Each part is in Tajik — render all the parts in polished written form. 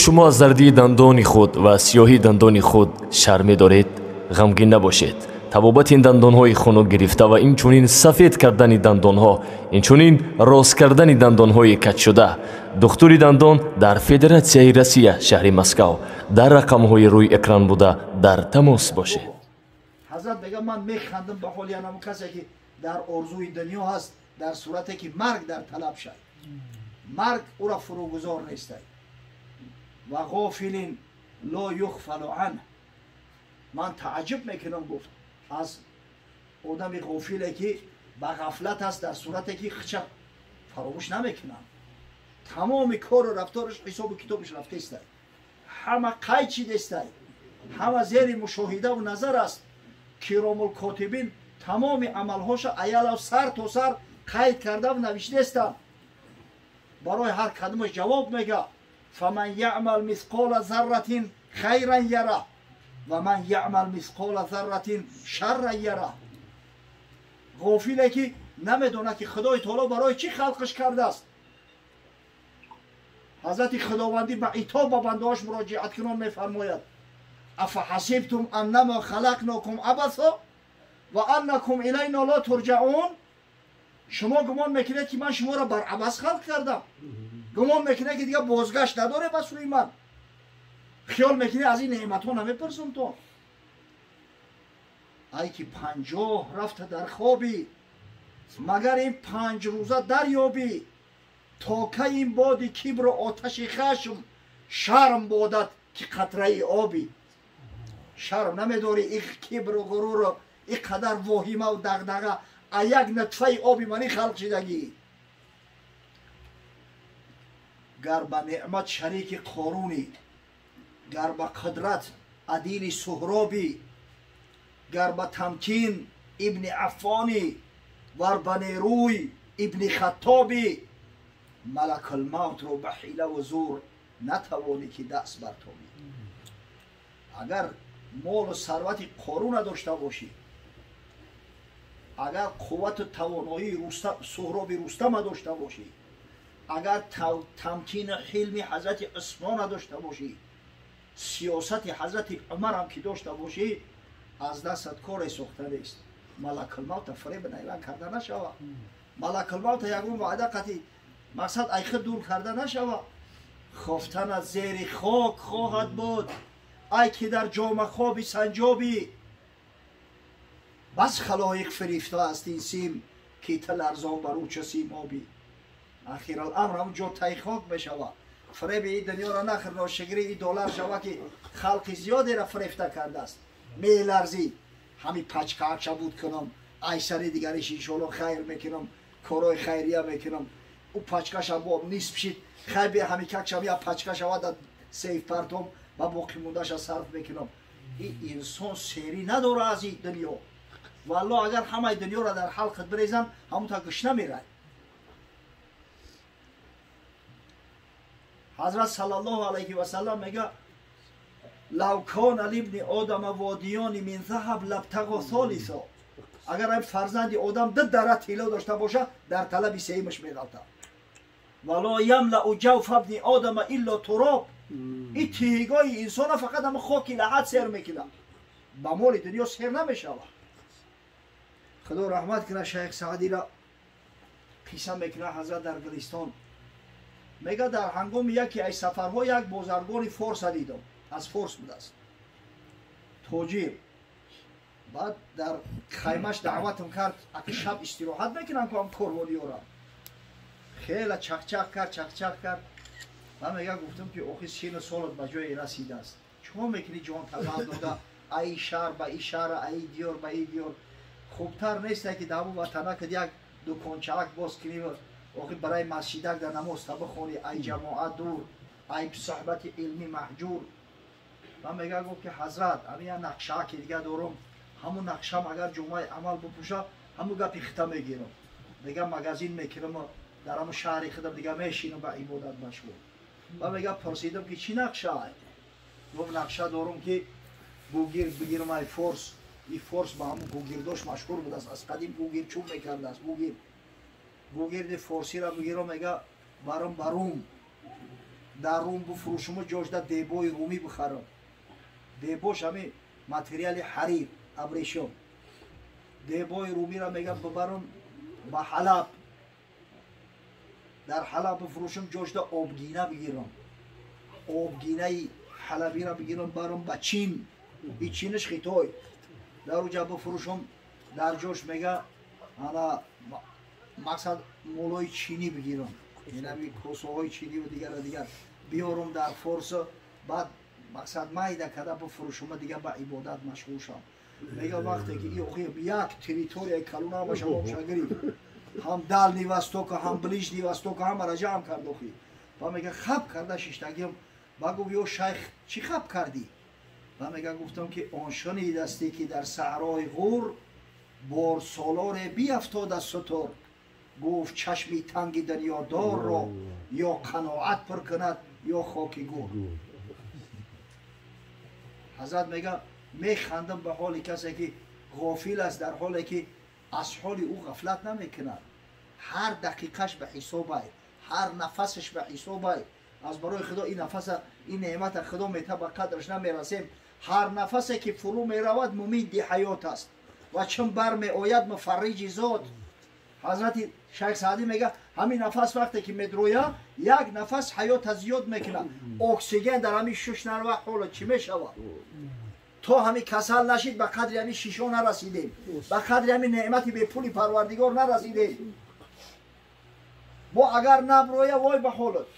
Шумо аз зардии дандони худ ва сиёҳии дандони худ шарм медоред? Ғамгин набошед. Табобати ин дандонҳои хунук гирифта ва инчунин сафед кардани дандонҳо, инчунин рост кардани дандонҳои каҷшуда. Духтури дандон дар Федератсияи Россия, шаҳри Москав. Дар рақамҳои рӯи экран буда дар тамос бошед. Ҳазрат мега, ман механдам ба ҳоли ҳамон касе, ки дар орзуи дунё ҳаст, дар сурате ки марг дар талаб шад. Марг ӯро фурӯгузор нестай. Ва ғофилин ло юғфалу анҳ. Ман тааҷҷуб мекунам, гуфт, аз одами ғофиле, ки ба ғафлат аст, дар сурате ки хича фаромӯш намекунам. Тамоми кору рафтораш, ҳисобу китобаш рафтаистай, ҳама қайд шидестай, ҳама зери мушоҳидаву назар аст. Киромулкотибин тамоми амалҳоша аялав сар то сар қайд кардаву навиштаестанд. Барои ҳар кадомаш ҷавоб мега: фаман яъмал мисқола зарратин хайран яра ва ман яъмал мисқола зарратин шарран яра. Ғофиле, ки намедонад, ки Худои таоло барои чӣ халқиш кардааст. Ҳазрати Худовандӣ ба итоб ба бандаҳош муроҷиаткунон мефармояд: афаҳасибтум аннамо халақнокум абаса ва аннакум илайно ло турҷаун. Шумо гумон мекунед, ки ман шуморо бар абас халқ кардам? Гумон мекунед, ки дигар бозгашт надоре ба сӯи ман? Хиёл мекунед, аз ин неъматҳо намепурсам то? Ай ки 50 рафта дар хобӣ, магар ин 5 рӯза дарёбӣ? То кай ин боди кибру оташи хашм, шарм бодад, ки қатраи обӣ? Шарм намедорӣ, ин кибру ғуруру ин қадар воҳимаву дағдаға, а як нутфаи оби мани халқ шидагӣ. Гар ба неъмат шарики Қорунӣ, гар ба қудрат адили Суҳробӣ, гар ба тамкин Ибни Аффонӣ, вар ба нерӯй Ибни Хаттобӣ, Малакулмавтро ба ҳилаву зур натавонӣ, ки даст бартобӣ. Агар молу сарвати Қоруна дошта бошӣ, агар қуввату тавоноии Суҳроби Рустама дошта бошӣ, агар тамкину ҳилми ҳазрати Усмона дошта бошӣ, сиёсати ҳазрати Умарам ки дошта бошӣ, аз дастат коре сохта нест. Малакулмавта фиреб найлан карда нашава. Малакулмавта ягон ваъда қатӣ мақсад айхи дур карда нашава. Хофтанат зери хок хоҳад буд, ай ки дар ҷомахоби санҷобӣ. Бас халоиқ фирифта аст ин сим, ки ту ларзон бар ӯ чу симобӣ. Ахираламр ҳамун ҷо тай хок мешавад. Фиреби ин дунёро нахӯр, ношукрии ин доллар шава, ки халқи зиёдеро фирефта кардааст. Меларзӣ, ҳамин пачкаакша буд кунам, айсари дигариш иншоалло хайр мекунам, корҳои хайрия мекунам. Ӯ пачкаша бо нисф шид, хайр, бе ҳамин какшам як пачка шавад, сейф партом ва боқимондаша сарф мекунам. Ин инсон серӣ надора аз ин дунё. Валло, агар ҳамаи дунёро дар ҳалқат бирезанд, ҳамон та гушна мерай. Ҳазрат саллаллоҳу алайҳи васаллам мега: лав кона либни одама водиёни мин заҳаб лабтағо солисо. Агар ин фарзанди одам ду дара тилло дошта боша, дар талаби сеюмаш меғалтад. Вало ямлау ҷавфа бни одама илло туроб. Ин тиҳигоҳи инсона фақат ҳама хоки лаҳат сер мекунад, ба моли дунё сер намешавад. Худо раҳмат кунад шайх Саъдиро. Қисса мекунад ҳазрат дар Гулистон, мега: дар ҳангоми яке аз сафарҳо як бозаргони форса дидам, аз Форс будааст, тоҷир. Баъд дар хаймаш даъватам кард, аки шаб истироҳат мекунам ку ам корвониёра. Хела чақчақ кард, чақчақ кард. Ман, мега, гуфтам, ки охи, сину солат ба ҷое расидааст, чиқор мекунӣ ҷон талаб дода аи шаҳр ба и шаҳр, аи диёр ба и диёр? Хубтар несте, ки дар ватанакат як дукончаак боз кунӣ, охи барои масҷидак дар намоз та бихонӣ, ай ҷамоат дур, ай суҳбати илмӣ маҳҷур? Ман, мега, гуфт, ки ҳазрат, ҳамин як нақшааки дига дорум, ҳамун нақшам агар ҷумъаи амал бипӯша, ҳамун гапи хита мегирам. Мега, магазин мекунам, дар ҳамун шаҳри худам дига мешинам, ба ибодат машғул. Ва, мега, пурсидам, ки чӣ нақша? Гуфт: нақша дорум, ки гугирд бигирам ай Форс. И Форс ба ҳамун гугирдош машҳур будааст аз қадим, гугир чӯб мекардааст. Гугирд, гугирди форсиро бигирам, мега, барам ба Рум. Дар Рум буфурӯшуму ҷошда дебои румӣ бихарам. Дебош ҳами материали ҳарир, абрешом. Дебои румиро мега бибарам ба Ҳалаб. Дар Ҳалаб буфурӯшум ҷошда обгина бигирам. Обгинаи ҳалабиро бигирам барам ба Чин. И Чиниш Хитой. Дар уҷа буфурӯшум дар ҷош мега ана мақсад молои чинӣ бигирам. Инами косаҳои чинӣ ва дигар дигар биёрам дар Форс, баъд мақсад майда када буфурӯшума дига ба ибодат машғул шавам. Мега вақте ки охи як территорияи калон ҳамаша обша гирифт. Ҳам Дальний Востока, ҳам Ближний Востока ҳамаро ҷамъ кард охи. Ба мега хаб карда шиштагиам. Ба гуфт ё шайх чӣ хаб кардӣ? Ба мега гуфтам ки он шунидастӣ ки дар саҳрои Ғур борсолоре биафтод аз сутур. Гуфт чашми танги дунёдорро ё қаноат пур кунад ё хоки гур. Ҳазрат мега механдам ба ҳоли касе ки ғофил аст, дар ҳоле ки аз ҳоли ӯ ғафлат намекунад. Ҳар дақиқаш ба ҳисобай, ҳар нафасаш ба ҳисобай. Аз барои Худо ин нафаса, ин неъмата Худо мета ба қадраш намерасем. Ҳар нафасе ки фурӯ меравад мумиди ҳаёт аст ва чун бармеояд муфарриҷи зот. Ҳазрати Шайх Саъдӣ мега ҳамин нафас вақте ки медроя як нафас ҳаёта зиёд мекунад. Оксиген дар ҳамин шуш нарава ҳоло чӣ мешавад? То ҳамин касал нашид ба қадри ҳамин шишо нарасидем, ба қадри ҳамин неъмати бепули Парвардигор нарасидем. Мо агар наброя вой ба ҳолат.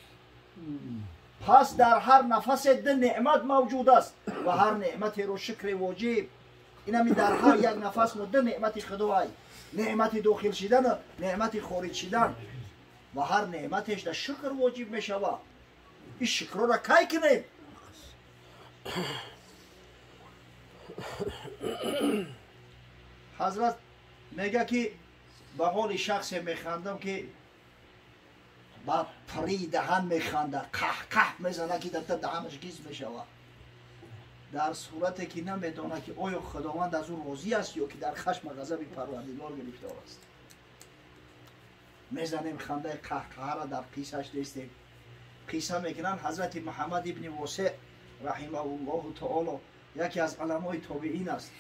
Пас дар ҳар нафасе ду неъмат мавҷуд аст ва ҳар неъматеро шукри воҷиб. Инами дар ҳар як нафас мо ду неъмати Худоай: неъмати дохил шидан, неъмати хориҷ шидан. Ва ҳар неъматеш дар шукр воҷиб мешавад. Ин шукрора кай кунем? Ҳазрат мега ки ба ҳоли шахсе механдам ки ба пари даҳан механда, қаҳқаҳ мезана ки дар даҳанаш гиз мешавад, дар сурате ки намедонад ки оё Худованд аз ӯ розӣ аст ё ки дар хашма ғазаби Парвардигор гирифтор аст. Мезанем хандаи қаҳқаҳаро, дар қиссаш нестем. Қисса мекунанд ҳазрати Муҳаммад ибни Восеъ раҳимаҳуллоҳу таоло яке аз уламои тобеин аст.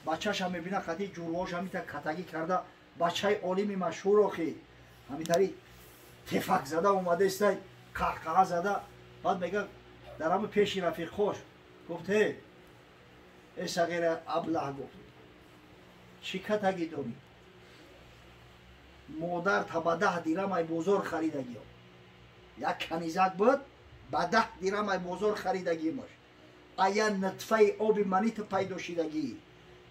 Бачаша мебина қати ҷурвош ҳамита катагӣ карда, бачаи олими машҳур охи ҳамитари тефак зада омадаистай, қаҳқаҳа зада. Баъд мега дар ҳамин пеши рафиқҳош гуфт: э э сағира аблаҳ, гуфт чӣ катагӣ дорӣ? Модар та ба 10 дирам ай бозор харидагиё. Як канизак буд, ба 10 дирам ай бозор харидагимаш. Ая нутфаи оби манита пайдо шидагӣ.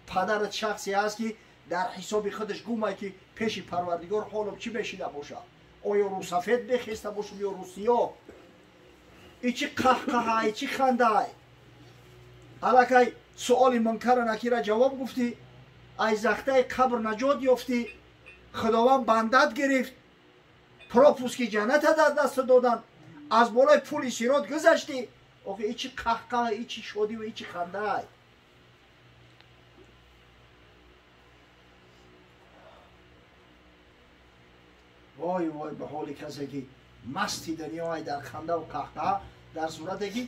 Падарат шахсе ҳаст ки дар ҳисоби худаш гумай ки пеши Парвардигор ҳоло чӣ мешида бошад? Оё рӯсафед бехеста бошум ё рӯсиёҳ? И чӣ қаҳқаҳай, чӣ хандаай? Аллакай суоли мункара накира ҷавоб гуфтӣ, ай захтаи қабр наҷот ёфтӣ, Худованд бандат гирифт, пропуски ҷанната дар даст додан, аз болои пули сирот гузаштӣ. Охи и чӣ қаҳқаҳ, и чӣ шодӣ ва и чӣ хандаай? Вой вой ба ҳоли касе ки масти дунёай дар хандаву қаҳқаҳ, дар сурате ки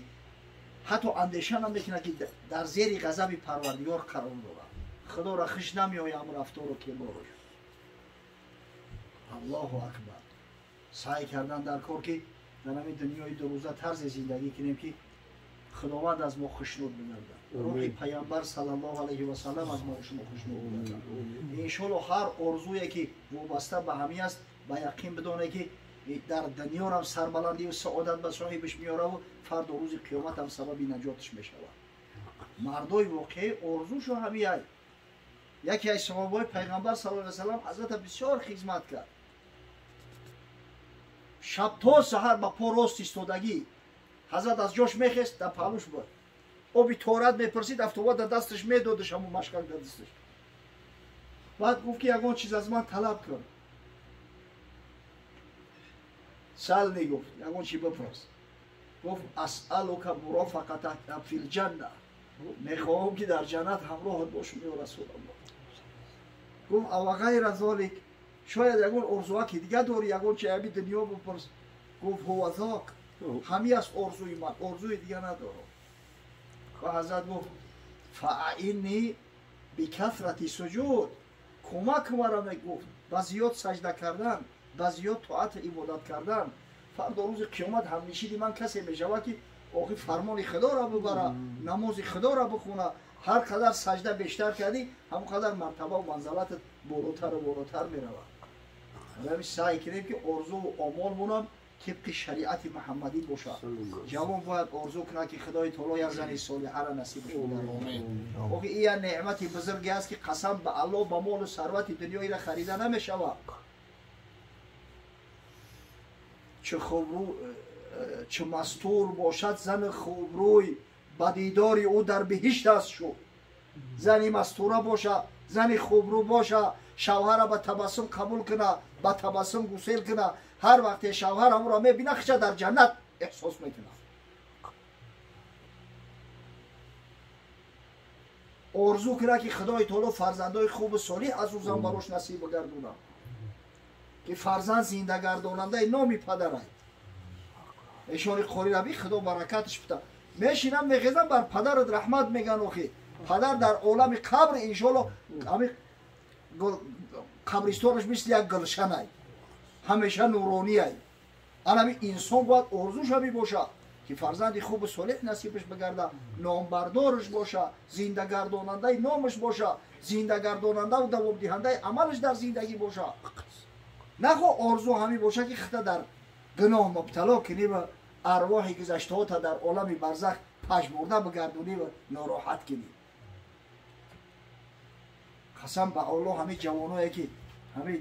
ҳатто андеша намекунад ки дар зери ғазаби Парвардигор қарор дорад. Худоро хуш намеоям рафтору кирдораш. Аллоҳу акбар. Саъй кардан дар кор ки дар ҳамин дунёи дурӯза тарзе зиндагӣ кунем ки Худованд аз мо хушнуд бигардад. Рӯҳи Паямбар саллаллоҳу алайҳи васаллам аз мо шумо хушнуд бигардад. Иншоалло ҳар орзуе ки вобаста ба ҳамин аст, ба яқин бидонед ки дар дунёрам сарбаландию саодат ба соҳибаш меораву фардо рӯзи қиёмат ҳам сабаби наҷоташ мешавад. Мардои воқеӣ орзушо ҳамияй. Яке аз саҳобаҳои Пайғамбар саллаллоҳу алайҳи васаллам ҳазрата бисёр хизмат кард. Шаб то саҳар ба по рост истодагӣ. Ҳазрат аз ҷош мехест, дар паҳлӯш буд. Оби торат мепурсид, автобат дар дасташ медодаш, ҳамун машқак дар дасташ. Баъд гуфт ки ягон чиз аз ман талаб кун. Сални гуфт, ягон чи бипурс. Гуфт асъалука мурофақатака фил ҷанна. Мехоҳам ки дар ҷаннат ҳамроҳат бошам ё Расулаллоҳ. Гуфт ава ғайра золик, шояд ягон орзуаки дига дорӣ, ягон чи аби дунё бипурс. Гуфт ҳува зок. Ҳами аст орзуи ман, орзуи дига надорам. Ва ҳазрат гуфт: фаинни бикасрати суҷуд, кӯмак мара мегуфт ба зиёд саҷда кардан, ба зиёд тоату ибодат кардан. Фардо рӯзи қиёмат ҳамнишини ман касе мешавад, ки охир фармони худоро бибара, намози худоро бихона. Ҳар қадар саҷда бештар кардӣ, ҳамон қадар мартабаву манзалатат болотару болотар меравад. Ҳамин саъй кунем, ки орзуву омолмонам тибқи шариати муҳаммадӣ бошад. Ҷавон бояд орзу кунад, ки Худои таоло як зани солиҳаро насибаш кунад. Охи ин як неъмати бузурге аст, ки қасам ба Аллоҳ, ба молу сарвати дунёиро харида намешавад. Чӣ мастур бошад зани хубрӯй, ба дидори ӯ дар биҳишт аст шуд. Зани мастура боша, зани хубрӯ боша, шавҳара ба табассум қабул куна, ба табассум гусел куна, ҳар вақте шавҳар ҳамонро мебина, хича дар ҷаннат эҳсос мекунад. Орзу кунад, ки Худои таоло фарзандои хубу солиҳ аз ӯ зан барош насиб бигардонад, ки фарзанд зиндагардонандаи номи падарай. Эшони қори раби Худо баракаташ бита. Мешинам, мехезам, бар падарат раҳмат меган. Охи падар дар олами қабр иншоалло ҳами қабристонаш мисли як гулшанай, ҳамеша нурониай. Анами инсон бояд орзуша мебошад, ки фарзанди хубу солеҳ насибаш бигарда, номбардораш боша, зиндагардонандаи номаш боша, зиндагардонандаву давомдиҳандаи амалаш дар зиндагӣ боша. Нахо орзу ҳамин боша, ки хита дар гуноҳ мубтало кунӣ ва арвоҳи гузаштаҳота дар олами барзах пажмурда бигардонӣ ва нороҳат кунӣ. Қасам ба Аллоҳ, ҳамин ҷавоное, ки ҳамин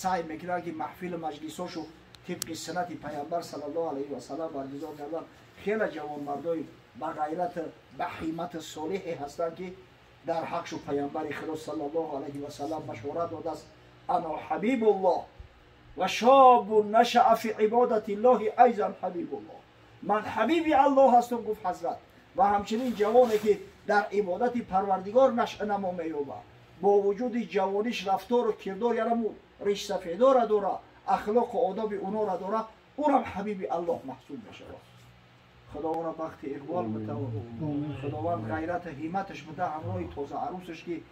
саъй мекунанд, ки маҳфилу маҷлисҳошу тибқи суннати Пайғамбар саллаллоҳу алайҳи васаллам баргузор кардан, хеле ҷавонмардои ба ғайрату ба ҳиммати солиҳе ҳастанд, ки дар ҳақшу Пайғамбари Худо саллаллоҳу алайҳи васаллам башорат додааст: ана ҳабибуллоҳ ва шобу нашаа фи ибодати ллоҳи айзан ҳабибуллоҳ. Ман ҳабиби Аллоҳ ҳастам, гуфт ҳазрат, ва ҳамчунин ҷавоне, ки дар ибодати Парвардигор нашъа намо меёбад, бо вуҷуди ҷавониш рафтору кирдор яраму ришсафедора дора, ахлоқу одоби унора дора, ӯрам ҳабиби Аллоҳ маҳсуб мешавад. Худованд бахти иқбол битавон, Худованд ғайрату ҳимматаш буда ҳамроҳи тоза арӯсаш, ки